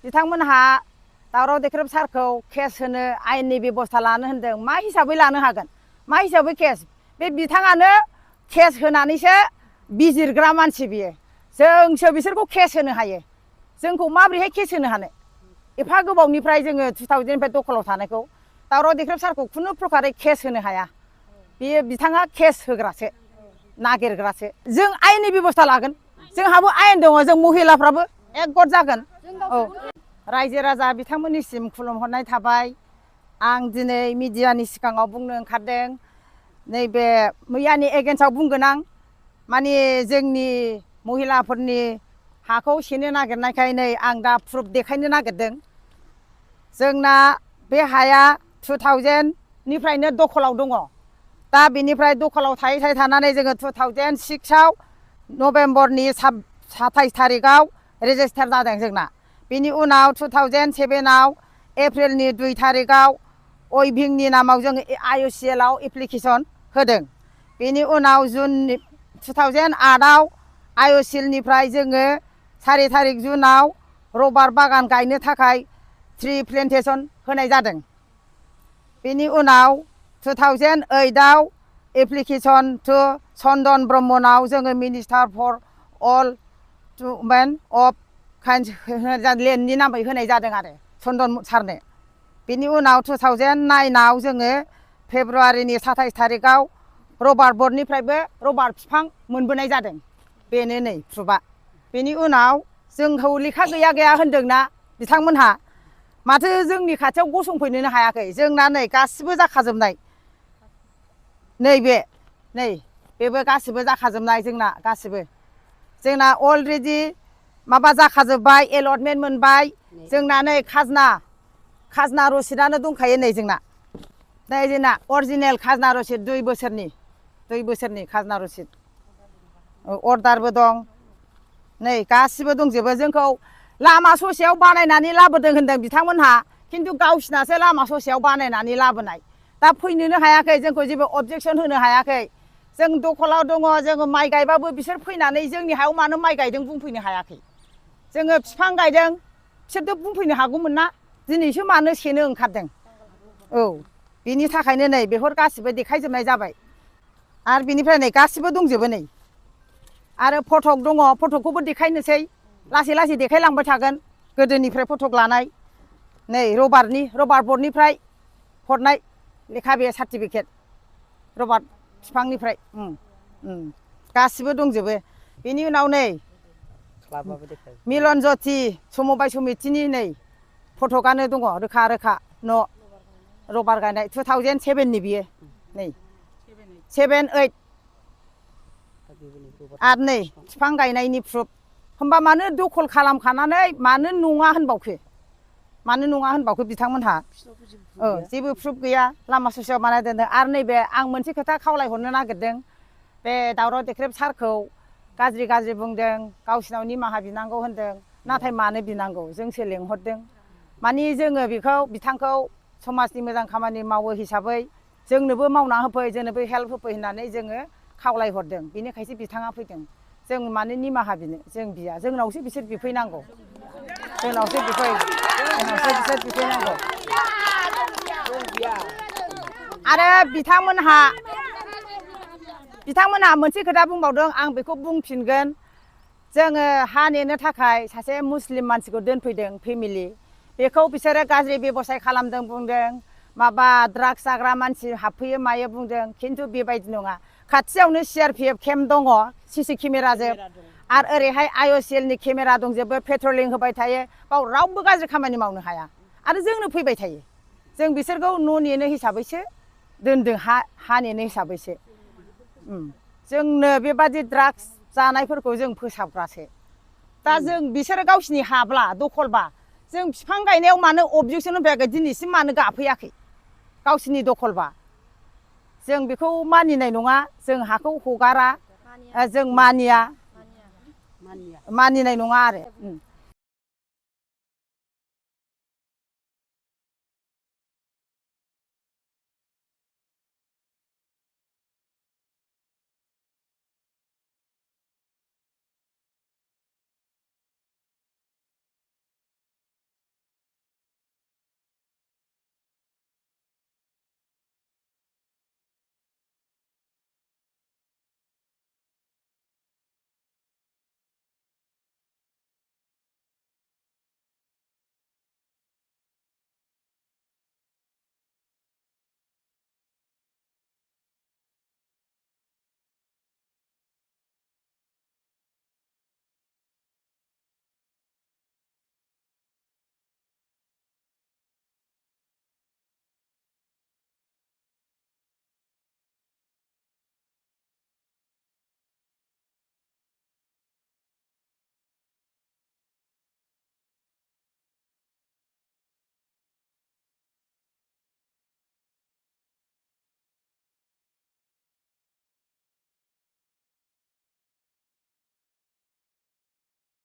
बिथांमोनहा दावराव देख्रेब सारखौ केस होनो आयेननि बेबस्था लानो होनदों। मा हिसाबै लानो हागोन? मा हिसाबै केस? बे बिथाङानो केस होनानैसो बिजिरग्रा मानसि बियो। जोंसो बिसोरखौ केस होनो हायो। जोंखौ माबोरैहाय केस होनो हानो? एफा गोबावनिफ्राय जोङो 2000निफ्राय दखलाव थानायखौ दावराव देख्रेब सारखौ खुनु प्रकारै केस होनो हाया। बेयो बिथाङा केस होग्रासो, नागिरग्रासो। जों आयेननि बेबस्था लागोन। जोंहाबो आयेन दङ, जों महिलाफ्राबो एकगत जागोन। औ, रायजो राजा बिथांमोननिसिम खुलुमहरनाय थाबाय। आं दिनै मिडियानि सिगाङाव बुंनो ओंखारदों। नैबे मैयानि एगेन्स्टआव बुंगोन आं। माने जोंनि महिलाफोरनि हाखौ सेनो नागिरनायखाय नै आं दा प्रुफ देखायनो नागिरदों। जोंना बे हाया 2000निफ्रायनो दखलाव दङ। दा बेनिफ्राय दखलाव थायै थानानै जोङो 2006आव नभेम्बरनि 27 थारिखआव रेजिस्टार जादों जोंना। बेनि उनाव 2007आव एप्रिलनि 2 थारिखआव अइभिंनि नामाव जोङो IOCLआव एप्लिकेसन होदों। बेनि उनाव जुन 2008आव IOCLनिफ्राय जोङो 4 थारिख जुनाव रबार बागान गायनो थाखाय ट्रि प्लेन्टेसन होनाय जादों। बेनि उनाव 2008आव एप्लिकेसन टु चन्दन ब्रह्मनाव जोङो minister for all women of लेन्डनि नामै होनाय जादों आरो चन्दन सारनो। बेनि उनाव 2009आव जोङो फेब्रुवारिनि 27 थारिखआव रबार बर्डनिफ्रायबो रबार बिफां मोनबोनाय जादों। बेनो नै प्रुफआ। बेनि उनाव जोंखौ लेखा गैया होनदोंना बिथांमोनहा, माथो जोंनि खाथियाव गसंफैनोनो हायाखै। जोंना नै गासिबो जाखाजोबनाय। नैबे नै बेबो गासिबो जाखाजोबनाय जोंना गासिबो। जोंना अलरेडि माबा जाखाजोब्बाय, एलटमेन्ट मोनबाय। जोंना नै खाजना रसिदानो दंखायो नै जोंना। नै जोंना अरिजिनेल खाजना रसिद 2 बोसोरनि खाजना रसिद। अर्डारबो दं। नै गासिबो दंजोबो। जोंखौ लामा ससेयाव बानायनानै लाबोदों होनदों बिथांमोनहा, खिन्थु गावसिनासो लामा ससेयाव बानायनानै लाबोनाय। दा फैनोनो हायाखै, जोंखौ जेबो अबजेक्सन होनो हायाखै। जों दखलाव दङ, जोङो माइ गायबाबो बिसोर फैनानै जोंनि हायाव मानो माइ गायदों बुंफैनो हायाखै। जोङो बिफां गायदों, बिसोरथ' बुंफैनो हागौमोन ना, दिनैसो मानो सेनो ओंखारदों। औ, बिनि थाखायनो नै बेफोर गासिबो देखायजोबनाय जाबाय। आरो बिनिफ्राय नै गासिबो दंजोबो नै। आरो फटक दङ, फटकखौबो देखायनोसै। लासै लासै देखायलांबाय थागोन। गोदोनिफ्राय फटक लानाय। नै रबार बर्डनिफ्राय हरनाय लेखा, बे सार्टिफिकेट रबार बिफांनिफ्राय गासिबो दंजोबो। बेनि उनाव नै मिलन ज्योति समबाय समितिनि नै फटकआनो दङ रोखा न' रबार गायनाय 2007नि बियो नै 7-8 आरो नै बिफां गायनायनि प्रुफ। होमबा मानो दखल खालामखानानै मानो नङा होनबावखो बिथांमोनहा? जेबो प्रुफ गैया, लामा ससेयाव बानाय दोनदों। आरो नैबे आं मोनसे खोथा खावलायहरनो नागिरदों। बे दावराव देख्रेब सारखौ गाज्रि बुंदों, गावसिनाव निमाहा बिनांगौ होनदों। नाथाय मानो बिनांगौ? जोंसो लेंहरदों। मानि जोङो बिथांखौ समाजनि मोजां खामानि मावो हिसाबै जोंनोबो मावना होफै, जोंनोबो हेल्प होफै होननानै जोङो खावलायहरदों। बेनिखायसो बिथाङा फैदों। जों मानो निमाहा बिनो? जों बिया। जोंनावसो बिसोर बिफैनांगौ। जोंनावसो बिसोर बिफैनांगौ। आरो बिथांमोनहा मोनसे खोथा बुंबावदों, आं बेखौ बुंफिनगोन। जोङो हा नेनो थाखाय सासे मुस्लिम मानसिखौ दोनफैदों, फेमिलि। बेखौ बिसोरो गाज्रि बेब'साय खालामदों बुंदों। माबा ड्राग्स जाग्रा मानसि हाबफैयो मायो बुंदों, खिन्थु बेबायदि नङा। खाथियावनो CRPF केम्प दङ, CC केमेराजों। आरो ओरैहाय IOCLनि केमेरा दंजोबो, पेट्रलिं होबाय थायो। बाव रावबो गाज्रि खामानि मावनो हाया। आरो जोंनो फैबाय थायो। जों बिसोरखौ न' नेनो हिसाबैसो दोनदों, हा नेनो हिसाबैसो। जोंनो बेबादि ड्राग्स जानायफोरखौ जों फोसाबग्रासो। दा जों बिसोरो गावसिनि हाब्ला दखलबा जों बिफां गायनायाव मानो अबजेक्सन होफैयाखै? दिनैसिम मानो गाफैयाखै? गावसिनि दखलबा जों बेखौ मानिनाय नङा। जों हाखौ हगारा, जों मानिनाय नङा आरो।